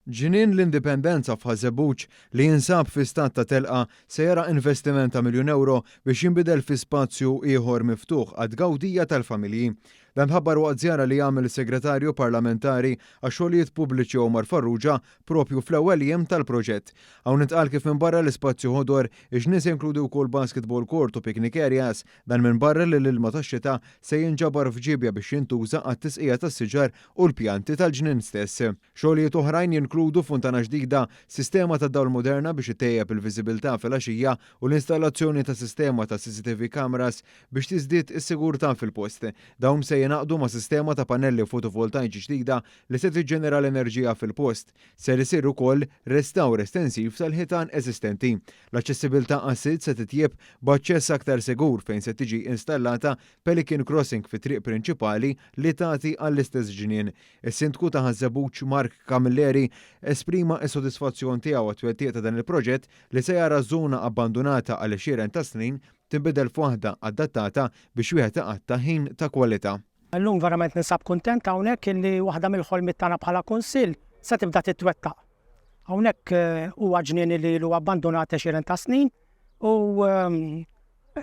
Ġnien l-Indipendenza f'Ħaż-Żebbuġ li jinsab fi stat ta' telqa se jara investiment ta' €1 miljun biex jinbidel fi spazju ieħor miftuħ għat-tgawdija tal-familji. Dan tħabbar waqt żjara li għamel is-Segretarju Parlamentari għax-Xogħlijiet Pubbliċi Omar Farrugia propju fl-ewwel jiem tal-proġett. Hawn intqal kif minbarra l-ispazju ħodor, iġnien se jinkludi wkoll basketball court u picnic areas, dan minbarra li l-ilma tax-xita se jinġabar f'ġibja biex jintuża għat-tisqija tas-siġar u l-pjanti tal-ġnien stess. Xogħlijiet oħrajn jinkludu funtana ġdida, sistema ta' dawl moderna biex ittejjeb il-viżibilità fil-għaxija u l-installazzjoni ta' sistema ta' CCTV cameras biex tiżdied is-sigurtà fil-post. Dawn se jingħaqdu ma' sistema ta' pannelli fotovoltaiċi ġdida li se tiġġenera l-enerġija fil-post. Ser isir ukoll restawr estensiv tal-ħitan eżistenti. L-aċċessibilità għas-sit se titjieb b'aċċess aktar sigur fejn se tiġi installata Pelican Crossing fit-triq prinċipali li tagħti għall-istess ġnien. Is-Sindku ta' Ħaż-Żebbuġ Mark Camilleri esprima s-sodisfazzjon tiegħu għat-twettiq ta' dan il-proġett li se jara żona abbandunata għal għexieren ta' snin tinbidel f'waħda adattata biex wieħed iqatta' ħin ta' kwalità. Illum verament ninsab kuntent hawnhekk illi waħda mill-ħolmiet tagħna bħala kunsill se tibda titwettaq. Hawnhekk huwa ġnien li ilu abbandunat għexieren ta' snin u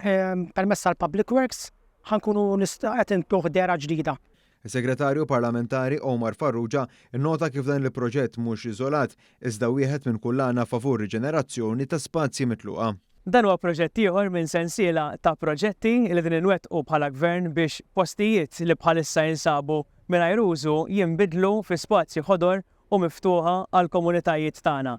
permezz tal-Public Works ħa nkunu qed intuh dehra ġdida. Is-Segretarju Parlamentari Omar Farrugia nnota kif dan il-proġett mhux iżolat iżda wieħed minn kullana favur riġenerazzjoni ta' spazji mitluqa. Dan huwa proġett ieħor minn sensiela ta' proġetti li din inwettqu bħala gvern biex postijiet li bħalissa jinsabu mingħajr użu jinbidlu fi spazji ħodor u miftuħa għall-komunitajiet tagħna.